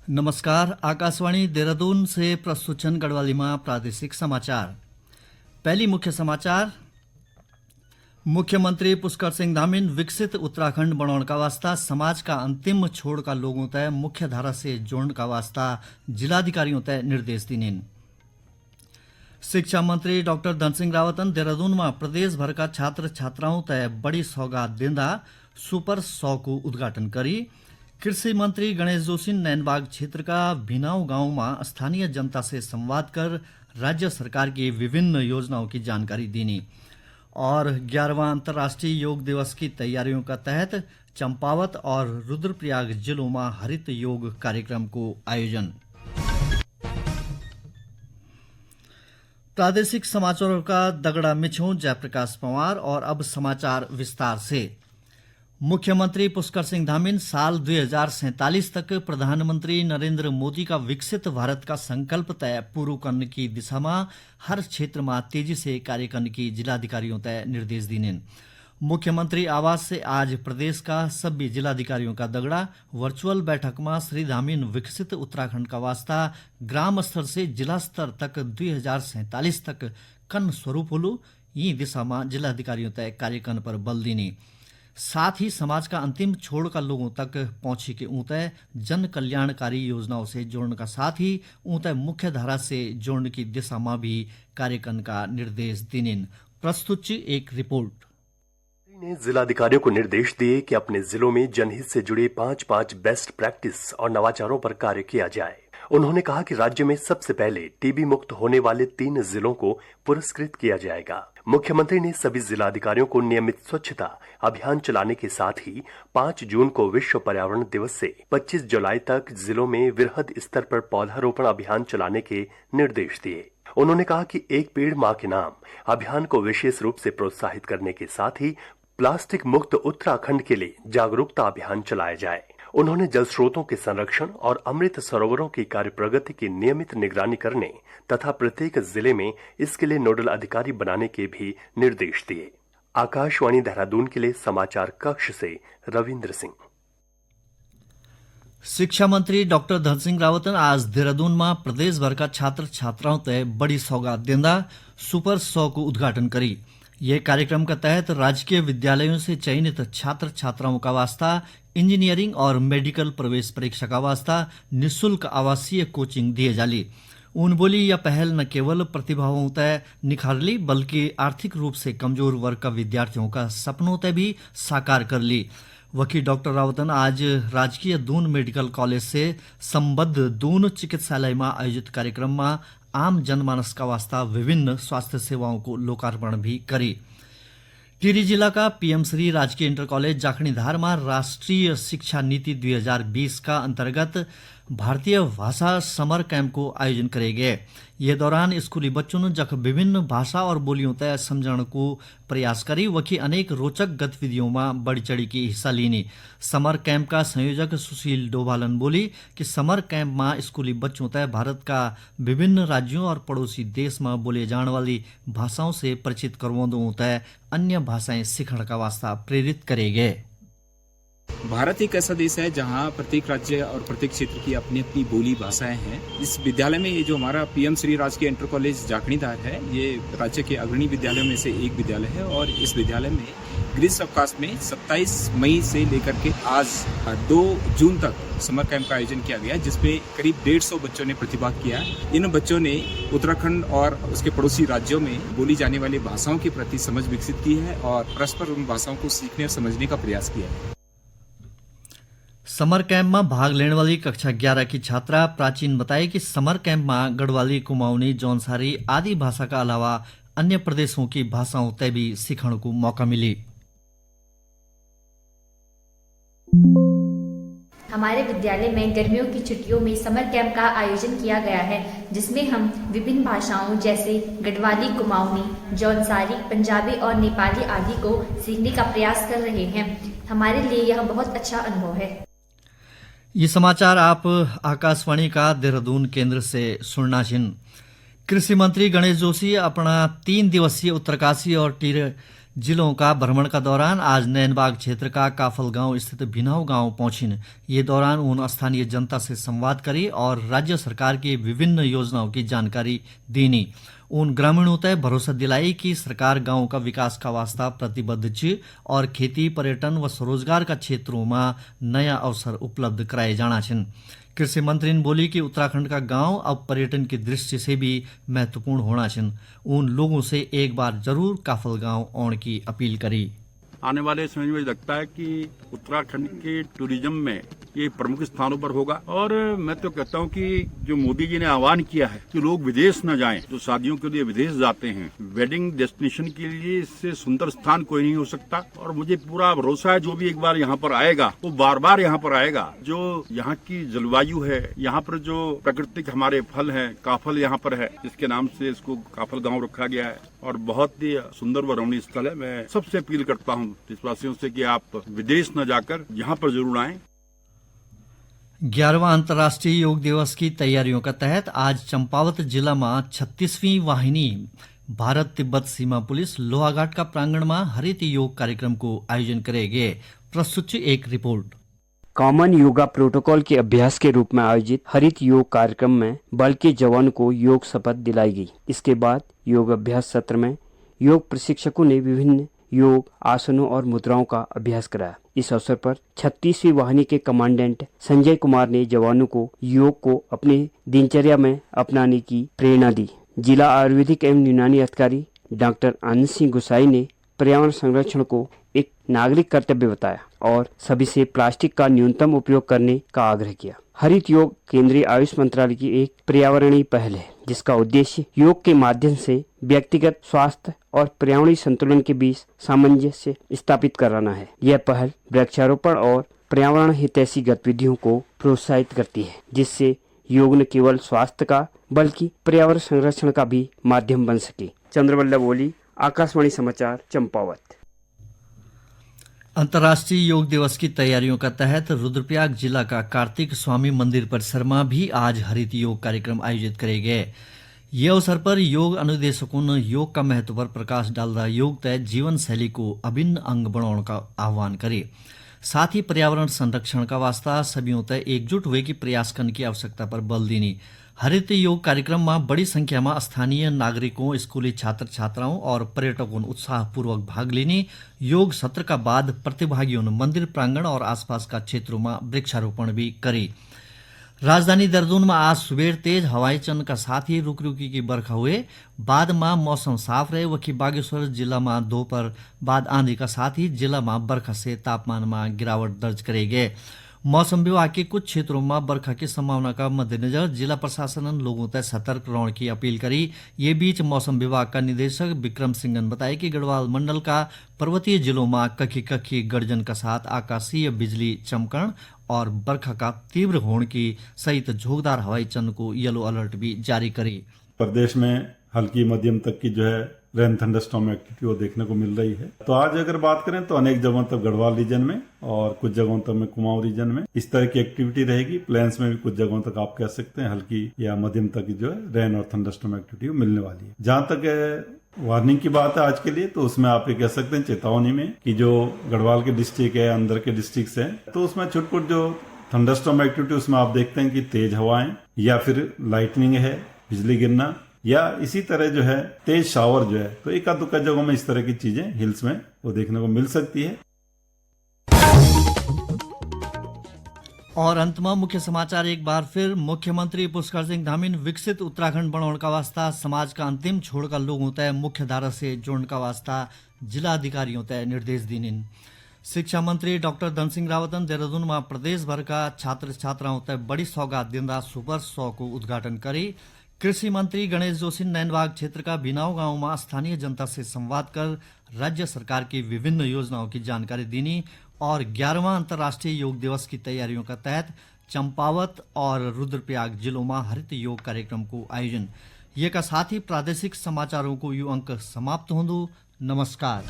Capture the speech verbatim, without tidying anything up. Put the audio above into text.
नमस्कार, आकाशवाणी देहरादून से प्रस्तुत छन गढ़वाली मा प्रादेशिक समाचार। पहली मुख्य समाचार, मुख्यमंत्री पुष्कर सिंह धामिन विकसित उत्तराखंड बणौण का वास्ता समाज का अंतिम छोर का लोगों तै मुख्य धारा से जोड़ण का वास्ता जिलाधिकारियों तै निर्देश दिनिन। शिक्षा मंत्री डॉक्टर धन सिंह रावतन देहरादून मा प्रदेश भर का छात्र छात्राओं तै बड़ी सौगात देंदा सुपर सौ को उद्घाटन करी। कृषि मंत्री गणेश जोशी नैनबाग क्षेत्र का भिनाऊ गांव मा स्थानीय जनता से संवाद कर राज्य सरकार की विभिन्न योजनाओं की जानकारी दीनी। और ग्यारहवाँ अंतर्राष्ट्रीय योग दिवस की तैयारियों का तहत चंपावत और रुद्रप्रयाग जिलों मा हरित योग कार्यक्रम को आयोजन। प्रादेशिक समाचारों का दगड़ा मिछों जयप्रकाश पंवार। और अब समाचार विस्तार से। मुख्यमंत्री पुष्कर सिंह धामिन साल दुई हजार सैंतालीस तक प्रधानमंत्री नरेंद्र मोदी का विकसित भारत का संकल्प तय पूरू करने की दिशा मा हर क्षेत्र मा तेजी से कार्य करने की जिलाधिकारियों तय निर्देश दीनिन। मुख्यमंत्री आवास से आज प्रदेश का सभी जिलाधिकारियों का दगड़ा वर्चुअल बैठक मा श्री धामिन विकसित उत्तराखंड का वास्ता ग्राम स्तर से जिला स्तर तक दुई हजार सैंतालीस तक कन स्वरूप होलु, यी दिशा मा जिलाधिकारियों तय कार्य करने पर बल दीनी। साथ ही समाज का अंतिम छोर का लोगों तक पहुंची के ऊं तय जन कल्याणकारी योजनाओं से जोड़ने का साथ ही ऊं तय मुख्य धारा से जोड़ने की दिशा मा भी कार्य करने का निर्देश दीनिन। प्रस्तुत ची एक रिपोर्ट। ने जिलाधिकारियों को निर्देश दिए कि अपने जिलों में जनहित से जुड़े पांच पांच बेस्ट प्रैक्टिस और नवाचारों पर कार्य किया जाए। उन्होंने कहा कि राज्य में सबसे पहले टीबी मुक्त होने वाले तीन जिलों को पुरस्कृत किया जाएगा। मुख्यमंत्री ने सभी जिलाधिकारियों को नियमित स्वच्छता अभियान चलाने के साथ ही पाँच जून को विश्व पर्यावरण दिवस से पच्चीस जुलाई तक जिलों में वृहद स्तर पर पौधारोपण अभियान चलाने के निर्देश दिए। उन्होंने कहा कि एक पेड़ मां के नाम अभियान को विशेष रूप से प्रोत्साहित करने के साथ ही प्लास्टिक मुक्त उत्तराखंड के लिए जागरूकता अभियान चलाया जाए। उन्होंने जल स्रोतों के संरक्षण और अमृत सरोवरों की कार्य प्रगति की नियमित निगरानी करने तथा प्रत्येक जिले में इसके लिए नोडल अधिकारी बनाने के भी निर्देश दिए। आकाशवाणी देहरादून के लिए समाचार कक्ष से रविंद्र सिंह। शिक्षा मंत्री डॉक्टर धन सिंह रावतन आज देहरादून मा प्रदेश भर का छात्र छात्राओं तय बड़ी सौगात देंदा सुपर सौ को उद्घाटन करी। ये कार्यक्रम का तहत राजकीय विद्यालयों से चयनित छात्र छात्राओं का वास्ता इंजीनियरिंग और मेडिकल प्रवेश परीक्षा का वास्ता निशुल्क आवासीय कोचिंग दिए जाली। उन बोली, या पहल न केवल प्रतिभाओं तय निखारली, बल्कि आर्थिक रूप से कमजोर वर्ग का विद्यार्थियों का सपनों तय भी साकार कर ली। वकी डॉक्टर रावतन आज राजकीय दून मेडिकल कॉलेज से संबद्ध दून चिकित्सालय मा आयोजित कार्यक्रम मा आम जनमानस का वास्ता विभिन्न स्वास्थ्य सेवाओं को लोकार्पण भी करी। टिहरी जिला का पीएम श्री राजकीय इंटर कॉलेज जाखणीधार मा राष्ट्रीय शिक्षा नीति दुई हजार बीस का अंतर्गत भारतीय भाषा समर कैंप को आयोजन करे गए। ये दौरान स्कूली बच्चों ने जख विभिन्न भाषा और बोलियों तय समझण को प्रयास करी, वखी अनेक रोचक गतिविधियों मा बढ़ी चढ़ी के हिस्सा लीनी। समर कैंप का संयोजक सुशील डोभालन बोली कि समर कैंप मा स्कूली बच्चों तय भारत का विभिन्न राज्यों और पड़ोसी देश मा बोले जाण वाली भाषाओं से परिचित करवांदों तय अन्य भाषाएं सीखण का वास्ता प्रेरित करे गए। भारत एक ऐसा देश है जहां प्रत्येक राज्य और प्रत्येक क्षेत्र की अपनी अपनी बोली भाषाएं हैं। इस विद्यालय में ये जो हमारा पीएम श्री राजकीय इंटर कॉलेज जाखणीदार है, ये राज्य के अग्रणी विद्यालयों में से एक विद्यालय है और इस विद्यालय में ग्रीष्म अवकाश में सत्ताईस मई से लेकर के आज, अ, दो जून तक समर कैंप का आयोजन किया गया, जिसमें करीब डेढ़ सौ बच्चों ने प्रतिभाग किया। इन बच्चों ने उत्तराखंड और उसके पड़ोसी राज्यों में बोली जाने वाली भाषाओं के प्रति समझ विकसित की है और परस्पर उन भाषाओं को सीखने और समझने का प्रयास किया है। समर कैंप में भाग लेने वाली कक्षा ग्यारह की छात्रा प्राचीन बताए कि समर कैंप में गढ़वाली, कुमाऊनी, जौनसारी आदि भाषा का अलावा अन्य प्रदेशों की भाषाओं तय भी सीखण को मौका मिली। हमारे विद्यालय में गर्मियों की छुट्टियों में समर कैंप का आयोजन किया गया है, जिसमें हम विभिन्न भाषाओं जैसे गढ़वाली, कुमाऊनी, जौनसारी, पंजाबी और नेपाली आदि को सीखने का प्रयास कर रहे हैं। हमारे लिए यह बहुत अच्छा अनुभव है। ये समाचार आप आकाशवाणी का देहरादून केंद्र से सुनना छिन। कृषि मंत्री गणेश जोशी अपना तीन दिवसीय उत्तरकाशी और टीर-, जिलों का भ्रमण का दौरान आज नैनबाग क्षेत्र का काफल गांव स्थित भिनव गांव पहुंचिन। ये दौरान उन स्थानीय जनता से संवाद करी और राज्य सरकार की विभिन्न योजनाओं की जानकारी दीनी। उन ग्रामीणों तय भरोसा दिलाई कि सरकार गांव का विकास का वास्ता प्रतिबद्ध च और खेती, पर्यटन व स्वरोजगार का क्षेत्रों में नया अवसर उपलब्ध कराए जाना छिन। कृषि मंत्री ने बोली कि उत्तराखंड का गांव अब पर्यटन की दृष्टि से भी महत्वपूर्ण होना छिन। उन लोगों से एक बार जरूर काफल गांव आने की अपील करी। आने वाले समय में लगता है कि उत्तराखंड के टूरिज्म में ये प्रमुख स्थानों पर होगा। और मैं तो कहता हूँ कि जो मोदी जी ने आह्वान किया है कि लोग विदेश न जाएं, जो शादियों के लिए विदेश जाते हैं, वेडिंग डेस्टिनेशन के लिए इससे सुंदर स्थान कोई नहीं हो सकता। और मुझे पूरा भरोसा है, जो भी एक बार यहाँ पर आएगा, वो बार बार यहाँ पर आएगा। जो यहाँ की जलवायु है, यहाँ पर जो प्राकृतिक हमारे फल हैं, काफल यहाँ पर है, जिसके नाम से इसको काफल गांव रखा गया है और बहुत ही सुंदर व रमणीय स्थल है। मैं सबसे अपील करता हूँ देशवासियों से कि आप विदेश न जाकर यहाँ पर जरूर आएं। ग्यारहवाँ अंतर्राष्ट्रीय योग दिवस की तैयारियों का तहत आज चंपावत जिला में छत्तीसवीं वाहिनी भारत तिब्बत सीमा पुलिस लोहाघाट का प्रांगण में हरित योग कार्यक्रम को आयोजन करे गए। प्रस्तुत च एक रिपोर्ट। कॉमन योगा प्रोटोकॉल के अभ्यास के रूप में आयोजित हरित योग कार्यक्रम में बल के जवानों को योग शपथ दिलाई गई। इसके बाद योग अभ्यास सत्र में योग प्रशिक्षकों ने विभिन्न योग आसनों और मुद्राओं का अभ्यास कराया। इस अवसर पर छत्तीसवीं वाहिनी के कमांडेंट संजय कुमार ने जवानों को योग को अपनी दिनचर्या में अपनाने की प्रेरणा दी। जिला आयुर्वेदिक एवं यूनानी अधिकारी डॉक्टर आनंद सिंह गुसाई ने पर्यावरण संरक्षण को एक नागरिक कर्तव्य बताया और सभी से प्लास्टिक का न्यूनतम उपयोग करने का आग्रह किया। हरित योग केंद्रीय आयुष मंत्रालय की एक पर्यावरणीय पहल है, जिसका उद्देश्य योग के माध्यम से व्यक्तिगत स्वास्थ्य और पर्यावरणीय संतुलन के बीच सामंजस्य स्थापित कराना है। यह पहल वृक्षारोपण और पर्यावरण हितैषी गतिविधियों को प्रोत्साहित करती है, जिससे योग न केवल स्वास्थ्य का बल्कि पर्यावरण संरक्षण का भी माध्यम बन सके। चंद्रवल्लभ ओली, आकाशवाणी समाचार, चंपावत। अंतर्राष्ट्रीय योग दिवस की तैयारियों का तहत रुद्रप्रयाग जिला का कार्तिक स्वामी मंदिर परिसर में भी आज हरित योग कार्यक्रम आयोजित करे गए। ये अवसर पर योग अनुदेशकों ने योग का महत्व पर प्रकाश डालदा योग तय जीवन शैली को अभिन्न अंग बनाने का आह्वान करे। साथ ही पर्यावरण संरक्षण का वास्ता सभियों तय एकजुट हुए की प्रयास करने की आवश्यकता पर बल दीनी। हरित योग कार्यक्रम में बड़ी संख्या में स्थानीय नागरिकों, स्कूली छात्र छात्राओं और पर्यटकों ने उत्साहपूर्वक भाग लेनी। योग सत्र का बाद प्रतिभागियों ने मंदिर प्रांगण और आसपास का क्षेत्रों में वृक्षारोपण भी करी। राजधानी देहरादून में आज सुबेर तेज हवाई चन्न का साथ ही रुक रुकी की बरखा हुए, बाद में मौसम साफ रहे। वखी बागेश्वर जिला में दोपहर बाद आंधी का साथ ही जिला में बरखा से तापमान में गिरावट दर्ज करे गए। मौसम विभाग के कुछ क्षेत्रों में बरखा की संभावना का मद्देनजर जिला प्रशासन ने लोगों तय सतर्क रहने की अपील करी। ये बीच मौसम विभाग का निदेशक विक्रम सिंह ने बताया कि गढ़वाल मंडल का पर्वतीय जिलों में कखी कखी गर्जन का साथ आकाशीय बिजली चमकण और बरखा का तीव्र होण की सहित झोंकदार हवाई चन्न को येलो अलर्ट भी जारी करी। प्रदेश में हल्की मध्यम तक की जो है रेन थंडरस्टॉर्म एक्टिविटी वो देखने को मिल रही है। तो आज अगर बात करें तो अनेक जगहों तक गढ़वाल रीजन में और कुछ जगहों तक में कुमाऊं रीजन में इस तरह की एक्टिविटी रहेगी। प्लेन्स में भी कुछ जगहों तक आप कह सकते हैं हल्की या मध्यम तक की जो है रेन और थंडरस्टॉर्म एक्टिविटी मिलने वाली है। जहां तक वार्निंग की बात है आज के लिए, तो उसमें आप ये कह सकते हैं चेतावनी में कि जो गढ़वाल के डिस्ट्रिक्ट है, अंदर के डिस्ट्रिक्ट हैं, तो उसमें छुटपुट जो थंडरस्टॉर्म एक्टिविटी, उसमें आप देखते हैं कि तेज हवाएं या फिर लाइटनिंग है, बिजली गिरना, या इसी तरह जो है तेज शावर जो है, तो एक आध दुक्का जगहों में इस तरह की चीजें हिल्स में वो देखने को मिल सकती है। और अंत में मुख्य समाचार एक बार फिर। मुख्यमंत्री पुष्कर सिंह धामी ने विकसित उत्तराखंड बनाने का वास्ता समाज का अंतिम छोर का लोगों तय मुख्य धारा से जोड़ने का वास्ता जिला अधिकारियों तय निर्देश दीनिन। शिक्षा मंत्री डॉक्टर धन सिंह रावत ने देहरादून में प्रदेश भर का छात्र छात्राओं तय बड़ी सौगात दिंदा सुपर सौ को उद्घाटन करी। कृषि मंत्री गणेश जोशी ने नैनबाग क्षेत्र का बिनाव गांव में स्थानीय जनता से संवाद कर राज्य सरकार की विभिन्न योजनाओं की जानकारी दीनी और ग्यारहवाँ अंतर्राष्ट्रीय योग दिवस की तैयारियों का तहत चंपावत और रुद्रप्रयाग जिलों में हरित योग कार्यक्रम को आयोजन। ये का साथ ही प्रादेशिक समाचारों को यू अंक समाप्त होंदो। नमस्कार।